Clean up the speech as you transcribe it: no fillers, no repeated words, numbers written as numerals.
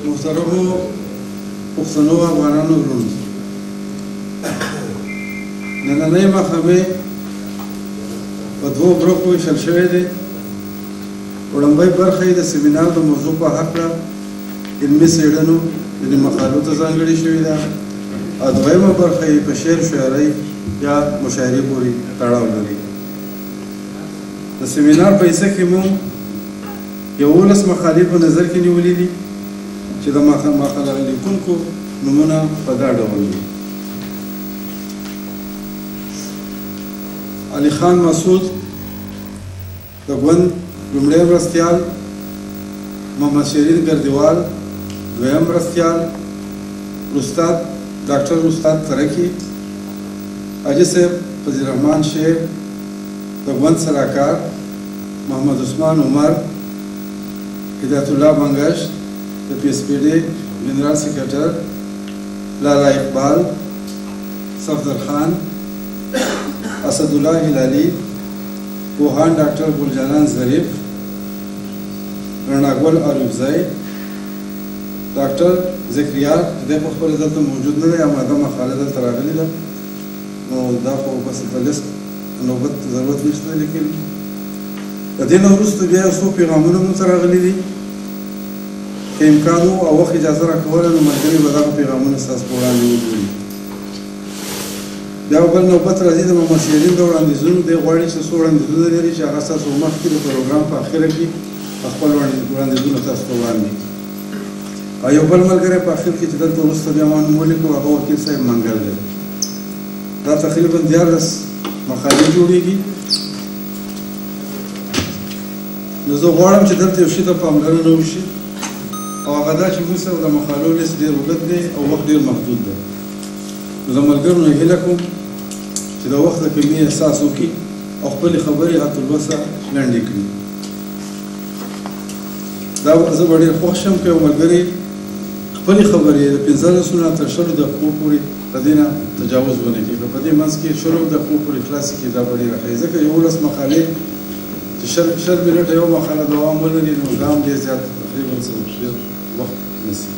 محترمو پښتنو افغانانو وروڼو، نننۍ مخامې په دوو برخو ویشل شوې دی. وړومبۍ برخه یې د سیمینار د موضوع په هکله علمي څېړنو یعنې مقالو ته ځانګړې شوې ده، او دویمه برخه یې په شعر شاعرۍ یا مشاعرې پورې تړاو لري. د سیمینار په حصه کې موږ 11 مقالې په نظر کې نیولې دي چې د مقاله لیکونکو نومونه په دا ډول دي: علي خان مسعود د ګوند لومړی مرستیال، محمد شیرین ګردیوال دویم مرستیال، استاد ډاکټر استاد ترکی، حاجي صاحب فضل الرحمن شیر د ګوند سلاکار، محمد عثمان عمر، هدایت الله بنګش د پي اس پي ډي جنرال سکرټر، لالا اقبال، صفدر خان، اسد الله هلالي، پوهان ډاکټر ګلجانان ظریف، رڼاګل عارفزی، ډاکټر ذکریار چې دی په خپله دلته موجود نه دی، اما دا مقاله دلته راغلې ده، نو دا خو بس د لیست نوبت ضرورت نشته لیکلي. د دې نه وروسته بیا یو څو پیغامونه موږ ته راغلي دي، که امکان و او وخت اجازه راکوله نو ملګري به دغه پیغامونه ستاسو په وړاندې وګوري. بیا بل نوبت راځي د محمد شیرین د وړاندیزونو. دی غواړي چې څو وړاندیزونه لري چې هغه ستاسو مخکې د پروګرام په اخره کې خپل وړاندیزونه تاسو ته وړاندې کړي. او یو بل ملګری په اخر کې چې دلته وروسته بیا ما نوم ولیکو، هغه وکیل صاحب منګل دی. دا تقریبا 13 مقالې جوړېږي. نو زه غواړم چې دلته یو شي ته پاملرنه وشي، او هغه دا چې موږ سره د مقالو لیست ډېر اوږد دی او وخت ډېر محدود دی. نو د ملګرو نه هیله کوم چې د وخت د کمي احساس وکړي او خپلې خبرې حتی الوسه لنډې کړي. دا زه به ډېر خوښ شم که یو ملګری خپلې خبرې د 15 نه تر 20 دقیقو پورې د دې نه تجاوز ونه کړي. که په دې منځ کې 20 دقیقو پورې خلاصې کړي دا به ډېره ښه وي، ځکه 11 مقالې چې 20 منټه یو مقاله دوام ولري نو دا هم ډېر زیات تقریبا څه ډېر وخت نیسي.